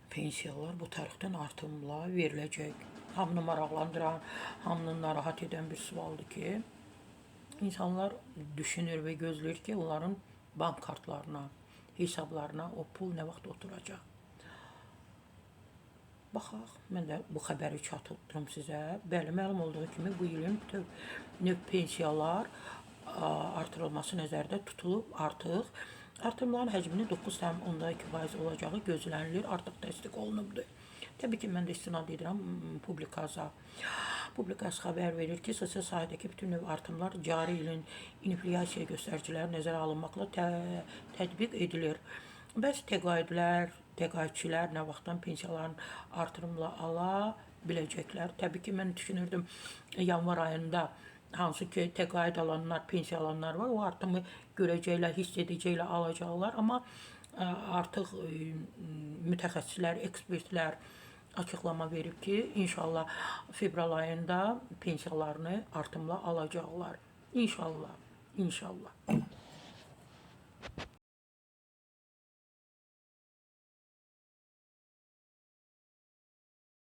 Pensiyalar bu tarixdən artımla veriləcək. Hamını maraqlandıran, hamını narahat edən bir sualdır ki, insanlar düşünür və gözləyir ki, onların bank kartlarına, hesablarına o pul nə vaxt oturacaq. Baxaq, mən də bu xəbəri çatdırdım sizə. Bəli, məlum olduğu kimi bu ilin bütöv növ pensiyalar artırılması nəzərdə tutulub artıq. Artırımların həcminin 9,2% olacağı gözlənilir, artıq təsdiq olunubdur. Təbii ki, mən də istinad edirəm Publikaza. Publikaz xəbər verir ki, sosial sahədəki bütün növ artımlar cari ilin inflyasiya göstəriciləri nəzərə alınmaqla tətbiq edilir. Bəs təqaüdlər, təqaüdçülər nə vaxtdan pensiyaların artırımla ala biləcəklər? Təbii ki, mən düşünürdüm yanvar ayında hansı ki təqaüd alanlar, pensiya alanlar var, o artımı görəcəklər, hiss edəcəklər, alacaqlar. Amma artıq mütəxəssislər, ekspertlər açıqlama verib ki, inşallah fevral ayında pensiyalarını artımla alacaqlar. İnşallah, inşallah.